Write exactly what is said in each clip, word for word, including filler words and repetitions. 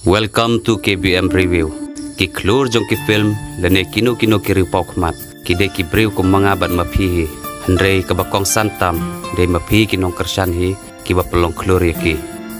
Welcome to K B M Review. Ki khlur jong ki film lane kino kino ki riew paw khmat ki dei ki briew kum ma nga bad ma phi hi. Hynrei kaba kongsan tam dei ma phi ki nongkyrshan hi kiba pynlong khlur ïa ki.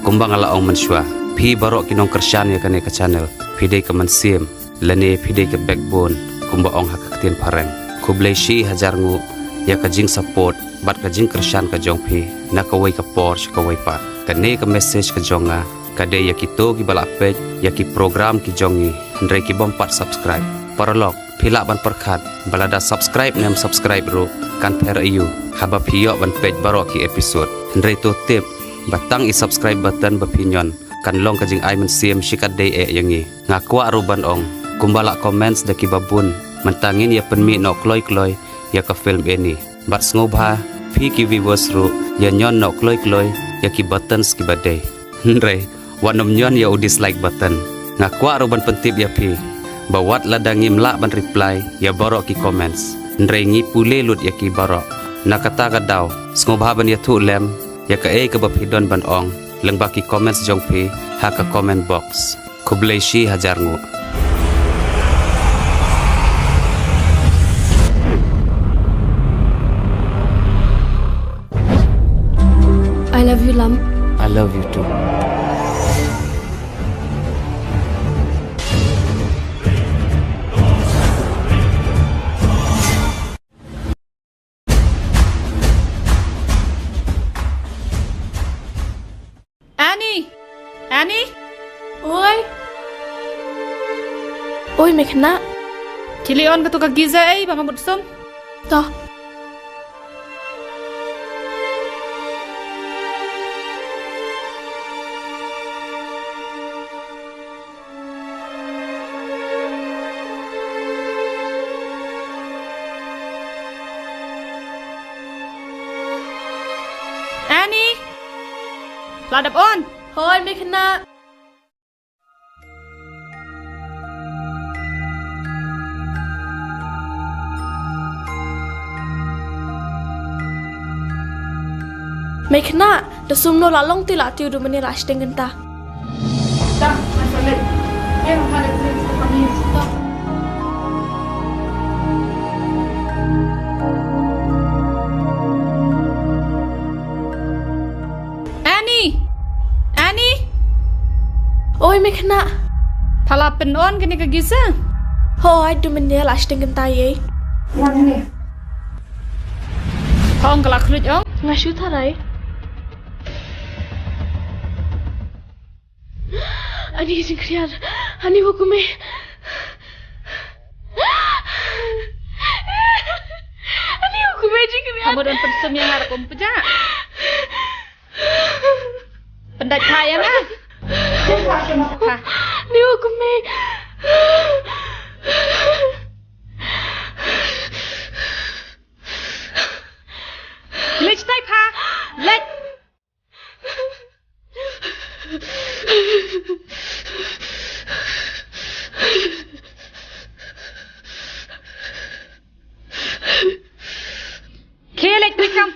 Kumba nga la ong mynshuwa, phi baroh ki nongkyrshan ïa kane ka channel, phi dei ka mynsiem lane phi dei ka backbone, kumba ong ha ka ktien phareng. Khublei shi hajar nguh ïa ka jingsupport bad ka jingkyrshan ka jong phi na kawei ka por sha kawei pat. Kane ka message ka jong nga ka dei ïa kito kiba la peit ïa ki program ki jong ngi hynrei ki bym pat subscribe. Paralok, phi lah ban pyrkhat ba lada subscribe ne em subscribe ruh kan pher aïu haba phi ïoh ban peit baroh ki episode. Hynrei to tip ba tang i subscribe button ba phi ñion kan long ka jingai mynsiem shikatdei eh ïa ngi. Nga kwah ruh ban ong, kumba la comments da kiba bun, mynta ngin ïa pynmih noh kloi kloi ïa ka film Annie. Bad sngewbha phi ki viewers ruh ïa ñion noh kloi kloi ïa ki buttons kiba dei. Hynrei wat nym ñion ïa u dislike button. Nga kwah ruh ban pyntip ïa phi ba wat lada ngim lah ban reply ïa baroh ki comments, hynrei ngi pule lut ïa ki baroh. Na kata ka daw, sngewbha ban ïathuh lem ïa kaei kaba phi don ban ong lyngba ki comments jong phi ha ka comment box. Khublei shi hajar nguh. I love you, Lam. I love you too. Annie! Annie! Oi! Oi, Meghna. Chili on kato ka geyser ei ba nga mut sum. To. Annie! La dep on. Hooid, Meghna. Meghna, da sum no la long te la tiu du mane la shteng kynta. Annie! Annie! Oi, Meghna. Pha la pyn-on kane ka geyser? Hooid, du mynne la shteng kynta ei. Pha ong ka la khluit ong? Nga shu tharai. Ani ka jingkhriat. Ani wa kume. Ani wa kume jingkhriat. Ka mut ban pynsum ïa nga ruh kum pjah. Pyndait pha ïa nga. Pha. Ani wa kume. Leit tai pha. Leit. Khie leit treikam.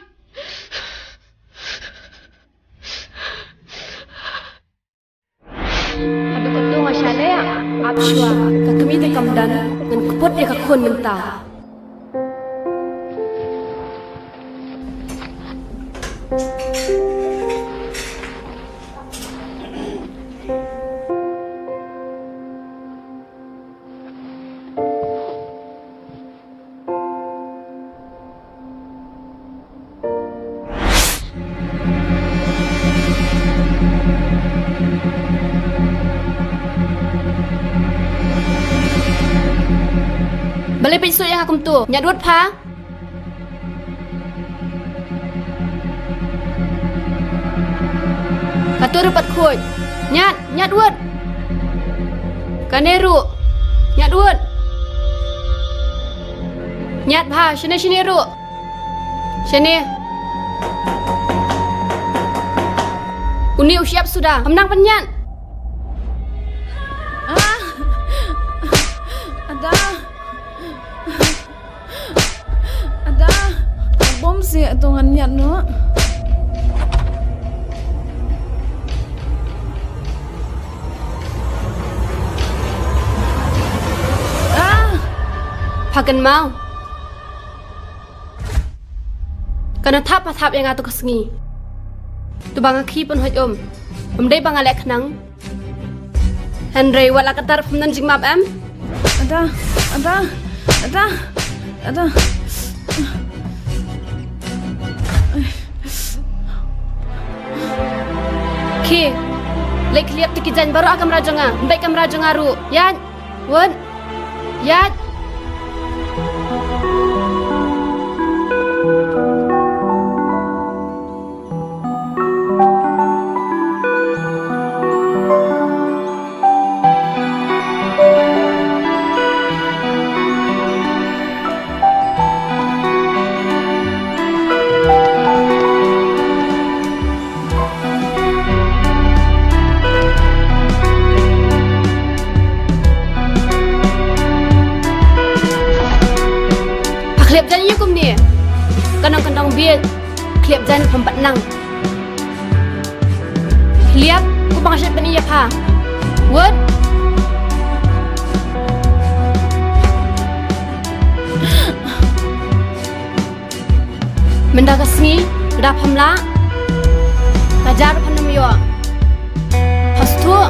Haduh katto nga sha leh, ap shuwa, ka kmie te kam don, ngan kput ïa ka khun mynta. Balei phi shu ïa kumto? Ñiad wut pha. Kato ruh pat khuid. Ñiad, ñiad wut. Kane ruh. Ñiad wut. Ñiad bha, shane shane ruh. Shane. Une u shyiap suda, ym nang pynñiad. Ah. Ada. Ada, bom si tu ngan ñiad noh. Pha kynmaw. Kano thap pha thap ïa nga tu ka sngi. Tu ba nga khie pynhoit um. Um dei ba nga leh khnang. Hynrei wat la katta phim don jingmap em. Ada, ada, ada, ada. Khie. Leit khlieh ïa ki jaiñ baroh ha kamra jong nga. Beit kamra jong nga ruh. Ïaid. Wut. Ïaid. Pha khlieh jaiñ ïa kumne. Ka nang ka nang bieit. Khlieh jaiñ pham pat nang. Khlieh, kumba nga shait pyni ïa pha. Wut. Mynta ka sngi, lada pham lah, ka jar phan ym ïoh. Pha sngewthuh.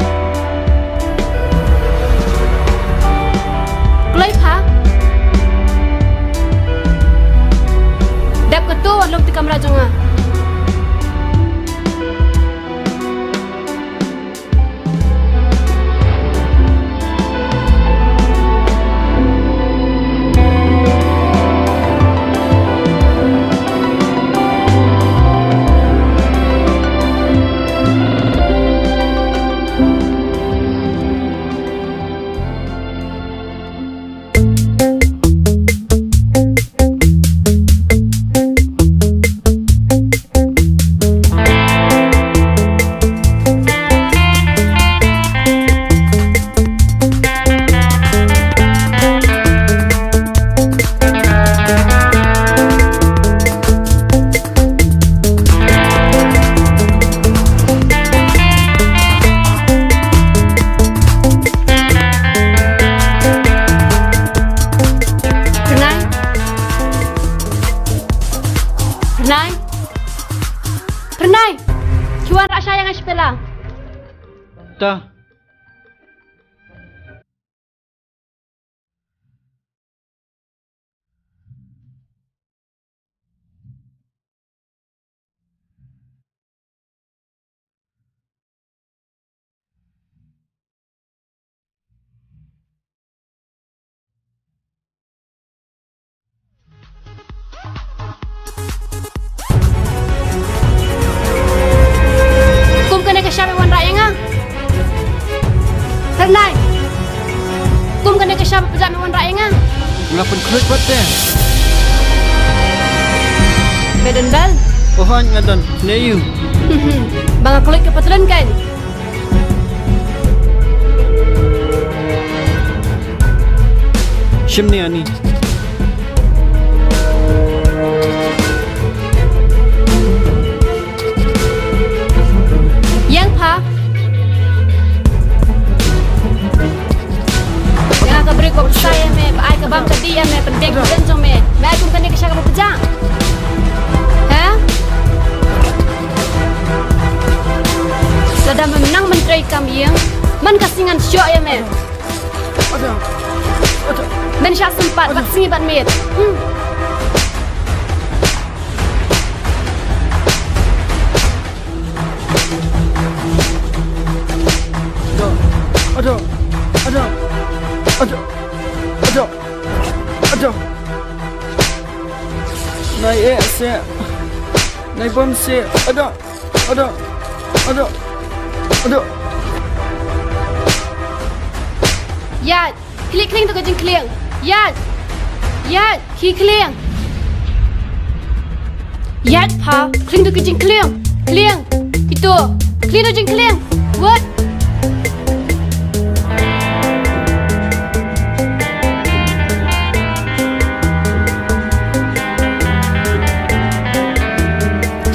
Kloi pha. Dep katto wat lum ti kamra jong nga. Pyrnai. Pyrnai. Pyrnai. Ki wanrah sha ïa nga shi pela. Ta. Kum kane ka shap me wanrah ïa nga. Pyrnai. Kum kane ka shap me pjah me wanrah ïa nga. Nga pynkhluit pat te. Me don bel? Ohan nga don. Ne ïu. Ba nga khluit ka patron kan. Shim ne ani. Ïeng pha. Ïa ka briew kaba pyrshah ïa me, ba ai ka bam ka dih ïa me, pynbiang ka jen jong me. Me ai kum kane ka shap kaba pjah. Ha? Lada mem nang myntrei kam ïing, man ka sngi ngan shoh ïa me. Men shah sympat bad sngi bad miet. Hmm. Adoh, adoh, adoh, adoh, adoh, adoh. Nai eh seh, nai bam seh, adoh. Adoh. Adoh. Adoh. Ïaid. Khlieh khlieh tu ka jingkhlieh. Ïaid. Ïaid. Khlieh khlieh. Ïaid pha. Khlieh tu ka jingkhlieh. Khlieh. Kito. Khlieh tu jingkhlieh. Wut.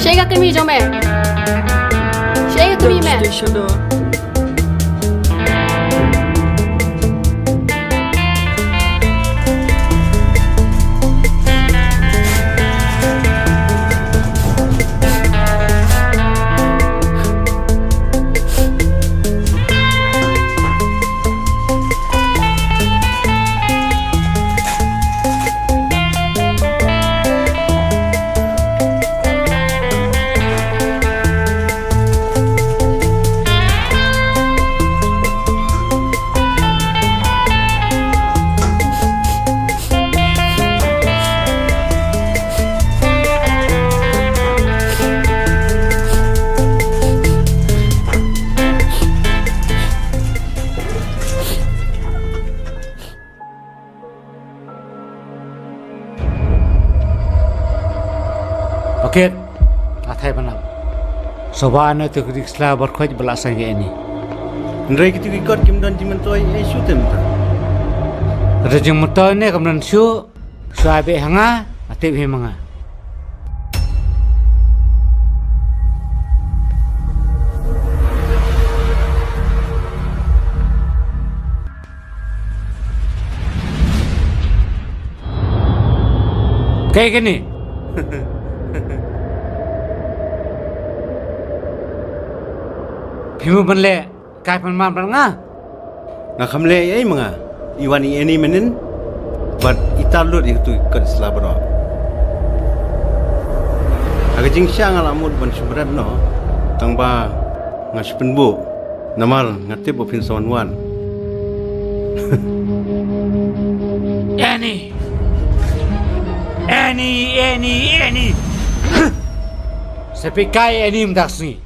Shaei ka kmie jong me? Shaei ka kmie me? Stay shadow. Kit, la thait ban ap. Sngewbha noh ïa tu ki sla barkhoj ba la seng ïa Annie. Hynrei kitu ki kot kim don jingmyntoi ïa shuh te mynta. Ka don jingmyntoi ne kam don shuh. Shuwa beh ha nga, nga tip hi ma nga. Kaei kane? Phi mut ban leh kai pynban bad nga? Nga kham leh ei ei ma nga. I wan i Annie mynnin bad i tar lut ïa katu ka kot sla baroh. Ha ka jingshisha nga la mut ban shu bret noh, tang ba nga shu pynbuh. Namar nga tip ba phin sa wan wad. Annie! Annie, Annie, Annie! Sa pyrkhat ïa Annie mynta ka sngi.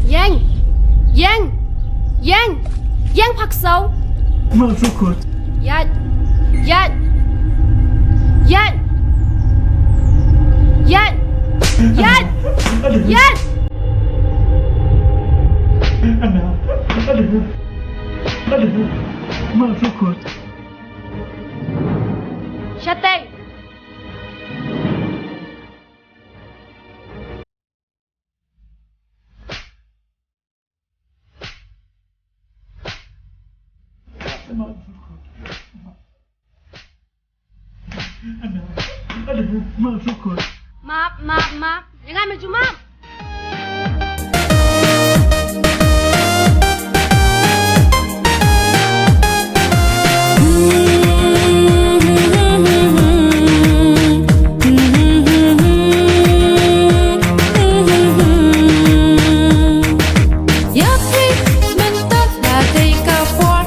Ïeng! Ïeng! Ïeng! Ïeng, Pakso! Ïaid! Ïaid! Ïaid! Ïaid! Ïaid! Ïaid! Shatei! Map, map, map. Jangan maju, map. Ïa phi mynta la dei ka por.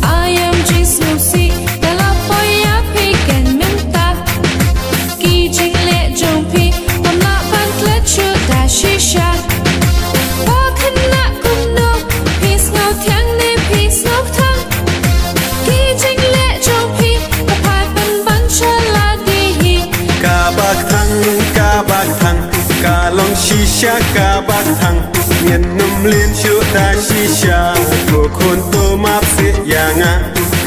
Ai ïa jingsngewsih, da la poi ïa phi ken mynta. Ki jingleh jong phi, ym lah ban klet shuh da shisha. Phi khynnah kumno, phi sngew thiang ne phi sngew kthang. Ki jingleh jong phi, ka phai pynban sha lade hi. Kaba kthang, kaba kthang, ka long shisha kaba kthang. Ngan ym leh shuh da shisha, ko khun to map seh ïa nga.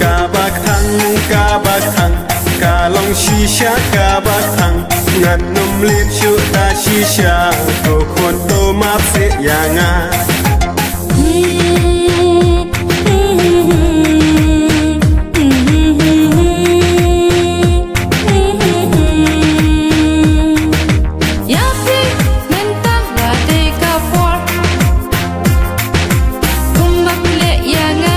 Kaba kthang, kaba kthang, ka long shisha kaba kthang. Ngan ym leh shuh da shisha, ko khun to map seh ïa nga. Ïa phi mynta la dei ka por. Kumba phi leh ïa nga,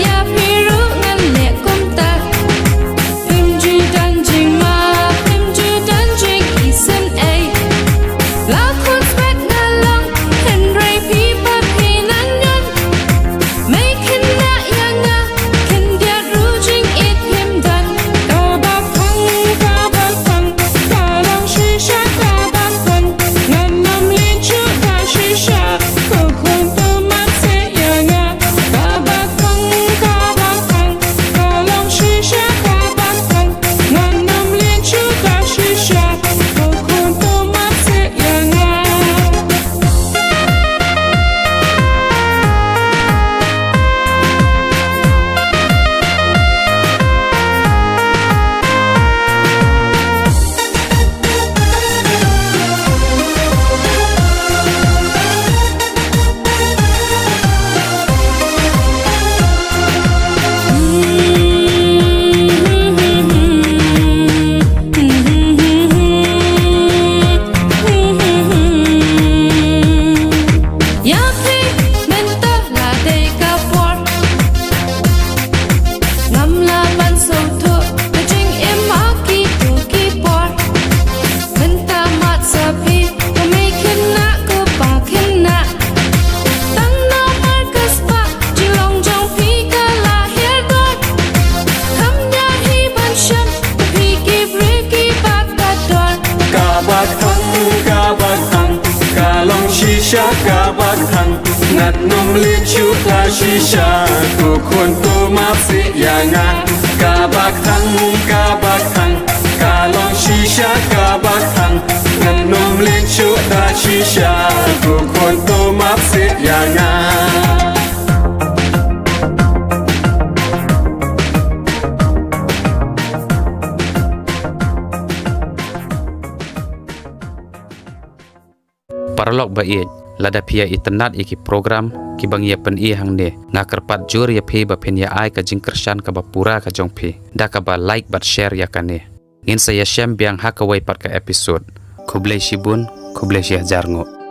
ïa phi ruh ngan leh kumta. Phim ju don jingma, phim ju don jingisynei. La khun spet nga long, hynrei phi pat Sha ka bak thang, ngan ym leit shuh ta shisha, ko khun to map sih ïa nga. Ka bak thang, ka bak thang, ka long shisha ka bak thang, ngan ym leit shuh ta shisha, ko khun to map sih ïa nga. Paralok ba ïeit, lada phi ïa itynnad ïa ki program kiba ngi ïa pyni hangne, nga kyrpad jur ïa phi ba phin ïa ai ka jingkyrshan kaba pura ka jong phi da kaba like bad share ïa kane. Ngin sa ïashem biang ha kawei pat ka episode. Khublei shibun, khublei shihajar nguh.